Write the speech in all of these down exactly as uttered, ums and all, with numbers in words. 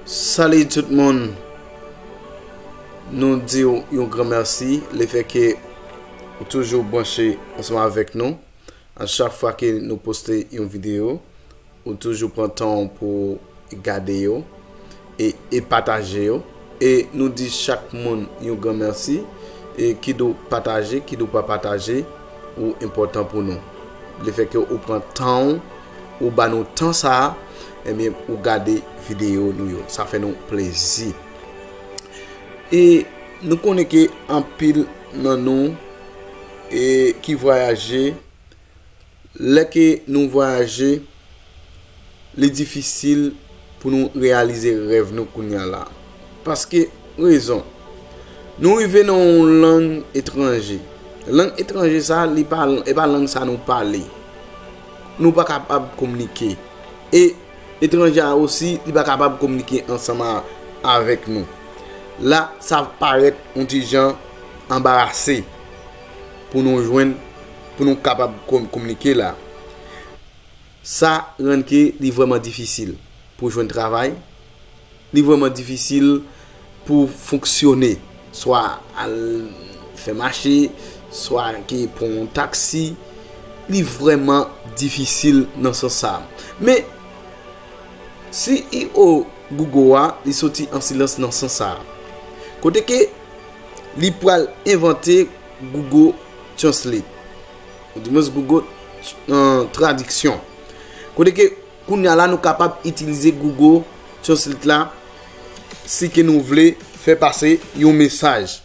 Salut tout moun. Nou di w yon gran mèsi lefètke ou toujou branche ansanm avèk nou. A chak fwa ke nou poste yon videyo, ou toujou pran tan w pou gade yo e, e pataje yo. E nou di chak moun yon gran mèsi. E kit ou pataje, kit ou pa pataje, ou enpòtan pou nou. Lefètke ou pran tan w, ou ba nou tan sa a, ebyen, ou gade videyo nou yo. Sa fè nou plezi. E nou konnen ke anpil nan nou e ki vwayaje, lè ke nou vwayaje, li difisil pou nou reyalize rèv nou kounye a la. Paske, rezon, nou rive nan yon lang etranje. Lang etranje sa, li pa, e pa lang sa nou pale. Nou pa kapab kominike. E etranje a osi, li pa kapab kominike ansanm a, avèk nou. La, sa parèt yon ti jan anbarase pou nou jwenn, pou nou kapab kom-, kominike la. Sa rann ke li vrèman difisil pou jwenn travay, li vrèman difisil pou fonksyone, swa al fè mache, swa ke pran yon taksi, li vrèman difisil nan sans sa. Men, C E O Google a, li soti an silans nan sans sa. Kote ke li pral envante Google Translate. Ou di mwens Google, euh, tradiksyon. Kote ke kounye a la nou kapab itilize Google Translate la si ke nou vle fè pase yon mesaj.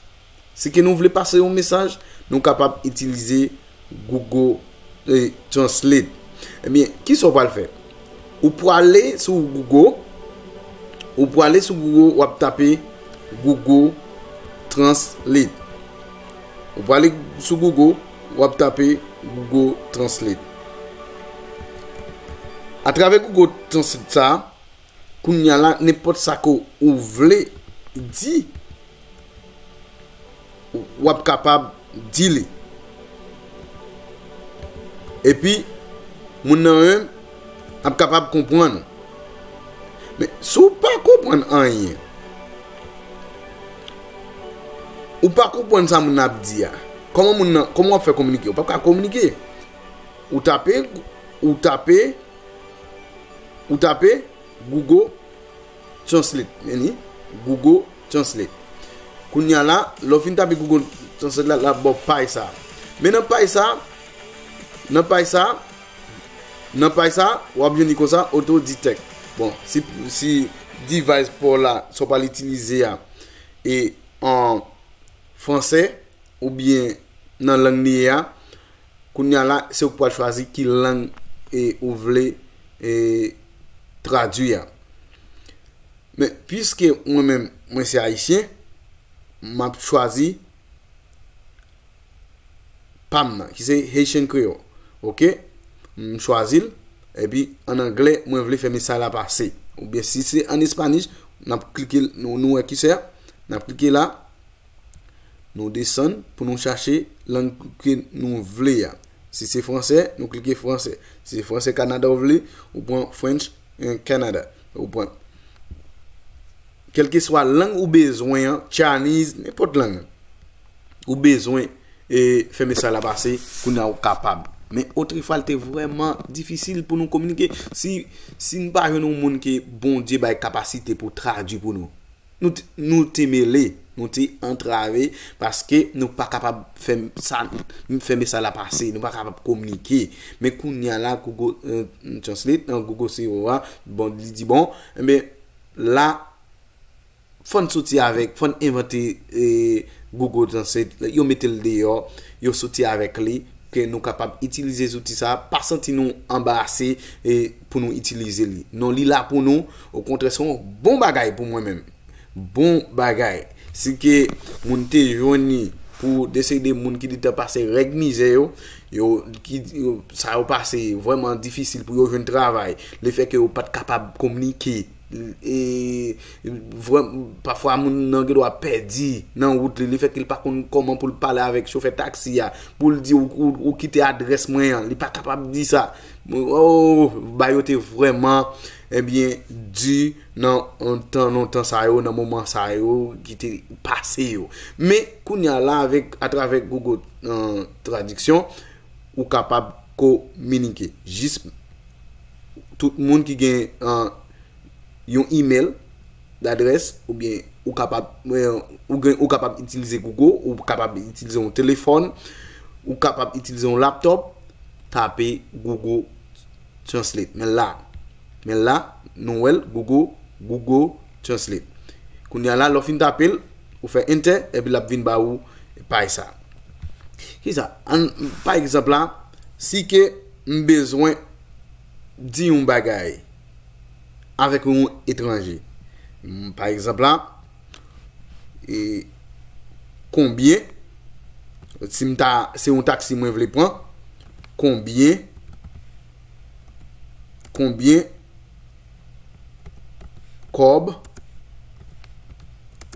Si ke nou vle pase yon mesaj, nou kapab itilize Google, eh, Translate. Ebyen, kisa w pral fè? Ou prale sou Google, ou prale sou Google, w ap tape Google Translate. Ou prale sou Google, w ap tape Google Translate. Atravè Google Translate sa, kounye a la, nenpòt sa ke ou vle di, w ap kapab di li. Epi, moun nan menm ap kapab konprann ou. Men, si w pa konprann anyen, ou pa konprann sa moun nan ap di a, kòman moun nan, kòman w ap fè kominike? Ou p ap ka kominike. Ou tape, ou tape, ou tape Google Translate. Men li, Google Translate. Kounye a la, lè w fin tape Google Translate la, l ap ba w paj sa. Men nan paj sa, nan paj sa, nan paj sa, w ap jwenn li konsa, auto detect. Bon, si, si device pa w la, sa w pral itilize a, e an fransè, oubyen nan lang li ye a, kounye a la, se ou k pral chwazi ki lang, e, ou vle, e, tradui a. Men, piske mwen menm, mwen se ayisyen, m ap chwazi pa m nan, ki se Haitian Creole. Oke? M chwazi l, epi an anglè, mwen vle fè mesaj la pase. Oubyen si se an espanish, n ap klike, nou, nou wè ki se a, n ap klike la, nou desann pou nou chache lang ke nou vle a. Si se fransè, nou klike fransè. Si se fransè Kanada ou vle, ou pran French, eh, Canada. Ou pran kèlkeswa lang ou bezwen an, Chinese, nenpòt lang ou bezwen, e fè mesaj la pase, kounye a ou kapab. Men otrefwa, l te vrèman difisil pou nou kominike. Si, si n pa jwenn yon moun ke Bondye bay kapasite pou tradui pou nou, nou t-, nou te mele, nou te antrave, paske nou pa kapab fè sa, fè mesaj la pase, nou pa kapab kominike. Men kounye a la, Google, eh, Translate, nan Google C E O a, bon, li di, bon, enben, la, fò n soti avèk, fò n envante, eh, Google Translate, yo mete l deyò, yo soti avèk li, ke nou kapab itilize zouti sa, pa santi nou anbarase, eh, pou nou itilize li. Non, li la pou nou, okontrè, se yon bon bagay pou mwen menm. Bon bagay. Si ke moun te jwenn li pou desede moun ki te pase règ mizè yo, yo, ki, yo, sa yo pase vrèman difisil pou yo jwenn travay, lefètke yo pa t kapab kominike, E, vrè, pafwa moun nan gen dwa pèdi nan wout li, li fè ke li pa konn kòman pou l pale avèk chofè taksi a, pou l di ou, ou, ou kite adrès mwen an, li pa kapab di sa. Oh, bagay yo te vrèman, ebyen, di nan tan lontan sa yo, nan moman sa yo ki te pase yo. Men kounye a la, avèk, atravè Google, euh, Traduction, ou kapab kominike. Jis tout moun ki gen, euh, yon email, ladrès, oubyen ou kapab, euh, ou gen, ou kapab itilize Google, ou kapab itilize yon telefòn, ou kapab itilize yon laptop, tape Google Translate. Men la, men la, nou wè l, Google, Google Translate. Kounye a la, lè w fin tape l, ou fè enter, epi l ap vin ba ou paj sa. Kisa? Ann, pa egzanp la, si ke m bezwen di yon bagay avèk yon etranje. M, pa egzanp la, e, konbyen, si m ta, se yon taksi mwen vle pran, konbyen, konbyen kòb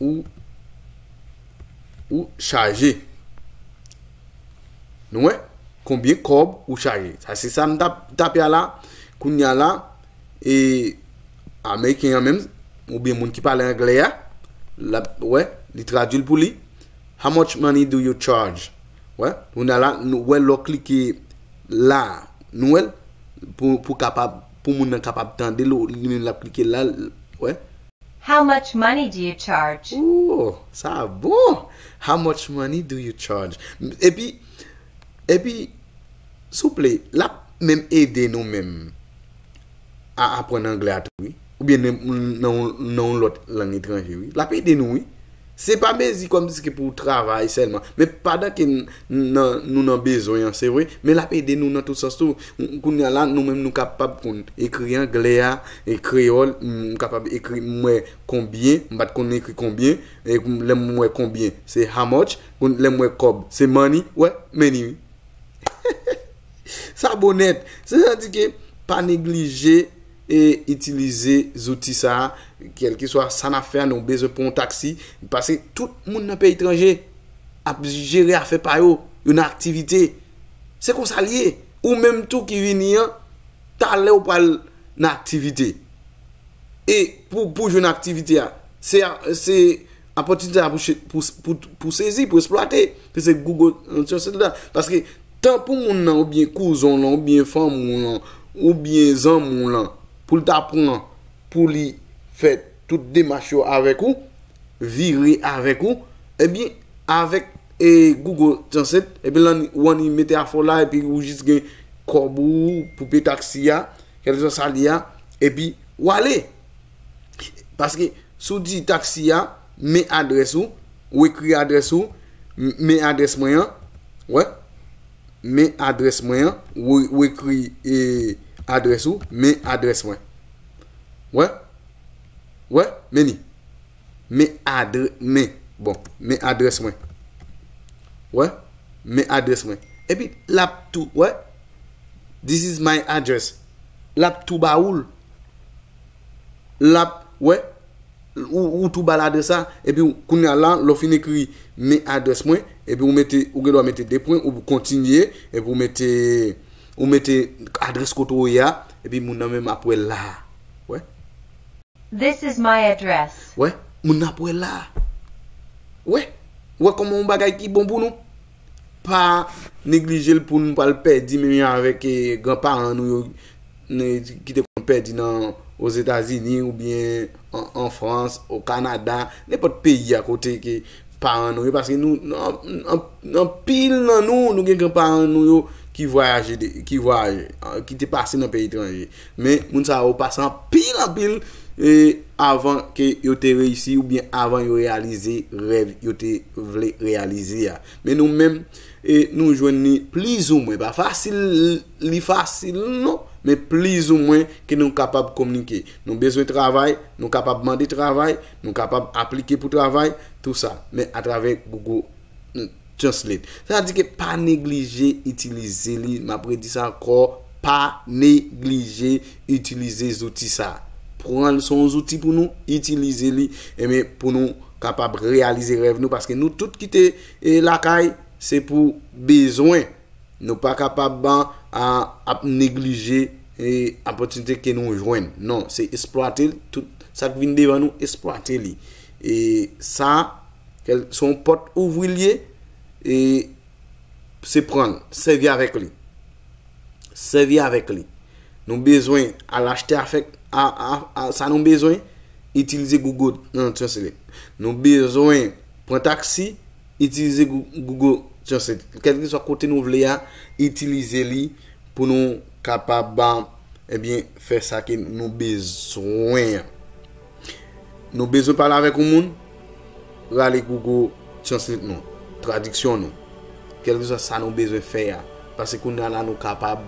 ou, ou chaje? Nou wè? Konbyen kòb ou chaje? Sa se sa m tap, tape a la. Kounye a la, e, ameriken an menm, oubyen moun ki pale anglè a, l ap, wè, li tradui l pou li. How much money do you charge? Wè, kounye a la, nou wè lè w klike la, nou wè l, pou, pou kapab, pou moun nan kapab tande l, li menm l ap klike la, l, wè. How much money do you charge? Oh, sa bon. How much money do you charge? Epi, epi, souple, l ap menm ede nou menm a aprann anglè a tou, wi. Oubyen nan, nan, nan yon lòt lang etranje, wi. L ap ede nou, wi. Se pa mezi kòmsi ke pou travay sèlman. Men pandan ke n, nan, nou nan bezwen an, se vre. Men l ap ede nou nan tout sans tou. Kounye a la, nou menm nou kapab konn ekri anglè a, e kreyòl, m kapab ekri, m wè konbyen, m pa t konn ekri konbyen, e lè m wè konbyen, se how much, lè m wè kòb, se money, wè, money, wi. Sa bon nèt. Sa di ke pa neglije e itilize zouti sa a, kèlkeswa sa n ap fè a, nou bezwen pran yon taksi, paske tout moun nan peyi etranje ap jere afè pa yo, yo nan aktivite. Se konsa l ye. Ou menm tou ki vini an, talè ou pral nan aktivite. E pou, pou jwenn aktivite a, se, se opòtinite a pou, pou, pou, pou sezi, pou eksplwate. Se, se Google, euh, Translate la. Paske tan pou moun nan, oubyen kouzen w lan, oubyen fanmi w lan, oubyen zanmi w lan, pou l ta pran, pou li fè tout demach yo avèk ou, vire avèk ou, ebyen, avèk, e, Google Translate, epi lan, ou annik mete afè w la, epi ou jis gen kòb ou pou peye taksi a, kèlkeswa sa l ye a, epi w ale. Paske si w di taksi a, men adrès ou, ou ekri adrès ou, m-, men adrès mwen an, wè, men adrès mwen an, ou, ou ekri, e, adrès ou, men adrès mwen. Wè, wè, men li. Men adre-, men, bon, men adrès mwen. Wè, men adrès mwen. Epi, l ap tou, wè, this is my address. L ap tou ba ou l. L ap, wè, ou, ou tou ba l adrès la. Epi, kounye a la, lè w fin ekri men adrès mwen, epi ou mete, ou gen dwa mete de pwen, ou kontinye, epi ou mete, ou mete adrès kote w ye a, epi moun nan menm ap wè l la. Wè. This is my address. Wè, moun nan ap wè la. Wè, wè kòman yon bagay ki bon pou nou. Pa neglije l pou nou pral pèdi menm jan avèk, eh, granparan nou yo, ne, ki te konn pèdi nan, Ozetazini oubyen an, an Frans, o Kanada, nenpòt peyi a kote ke paran nou yo, paske nou, an, an, anpil nan nou, nou gen granparan nou yo ki vwayaje, de, ki vwayaje, ah, ki te pase nan peyi etranje. Men, moun sa yo pase anpil, anpil, e, avan ke yo te reyisi oubyen avan yo reyalize rèv yo te vle reyalize a. Men nou menm, e, nou jwenn li plizoumwen. Pa fasil, li fasil non, men plizoumwen ke nou kapab kominike. Nou bezwen travay, nou kapab mande travay, nou kapab aplike pou travay, tou sa. Men atravè Google Translate. Sa di ke pa neglije itilize li, m ap redi sa ankò, pa neglije itilize zouti sa. pran l se yon zouti pou nou itilize li, ebyen, pou nou kapab reyalize rèv nou, paske nou tout ki te e, lakay, se pou bezwen. Nou pa kapab a, ap neglije e, opòtinite ke nou jwenn. Non, se eksplwate l, tout sa k vin devan nou, eksplwate li. E sa, kèl, se yon pòt ouvri l ye, e se pran l, sèvi avèk li. Sèvi avèk li. Nou bezwen al achte afèk a, a, a, sa nou bezwen, itilize Google Translate. Nou bezwen pran taksi, itilize Google Translate. Kèlkeswa kote nou vle a, itilize li pou nou kapab, ebyen, fè sa ke nou bezwen an. Nou bezwen pale avèk yon moun, rale Google Translate nou, tradiksyon nou. Kèlkeswa sa nou bezwen fè a. Paske kounye a la nou kapab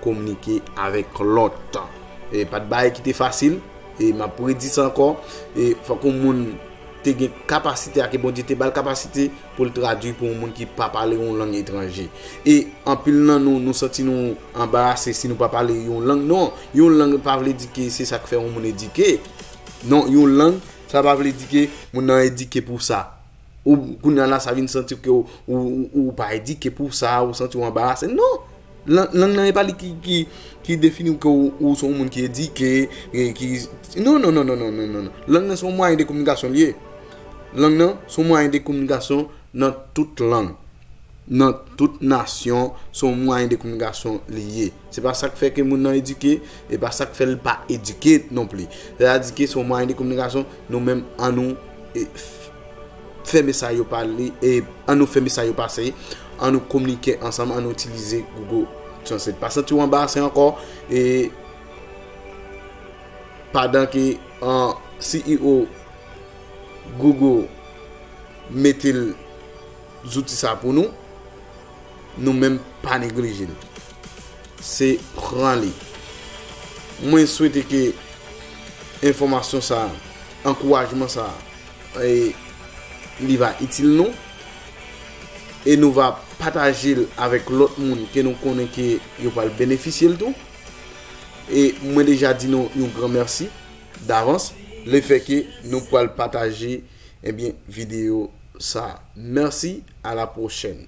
kominike avèk lòt. E pa t bagay ki te fasil, e m ap redi sa ankò, e fòk yon moun te gen kapasite a, ke Bondye te ba l kapasite pou l tradui pou yon moun ki pa pale yon lang etranje. E anpil nan nou, nou santi nou anbarase si nou pa pale yon lang. Non, yon lang pa vle di ke se sa k fè yon moun edike. Non, yon lang, sa pa vle di ke moun nan edike pou sa. Ou, kounye a la, sa vin santi ke ou, ou, ou, ou pa edike pou sa, ou santi w anbarase. Non! Lang, lang nan e pa li ki, ki, ki defini w ke ou, ou se yon moun ki edike, e ki, non, non, non. Lang nan se yon mwayen de kominikasyon li ye. Lang nan se yon mwayen de kominikasyon nan tout lang. Nan tout nasyon, se yon mwayen de kominikasyon li ye. Se pa sa k fè ke moun nan edike, e pa sa k fè l pa edike non pli. Sètadi ke se yon mwayen de kominikasyon, nou menm, ann nou, e, f-, fè mesaj yo pale, e ann nou fè mesaj yo pase, ann nou kominike ansanm, ann nou itilize Google Translate. Pa santi w anbarase ankò, e pandan ke, an, C E O Google mete l zouti sa pou nou, nou menm pa neglije l. Se pran li. Mwen swete ke enfòmasyon sa, ankourajman sa, e, li va itil nou. E nou va pataje l avèk lòt moun ke nou konnen ke yo pral benefisye l tou. E mwen deja di nou yon gran mèsi davans, lefèke nou pral pataje, ebyen, videyo sa. Mèsi, a la pwochèn.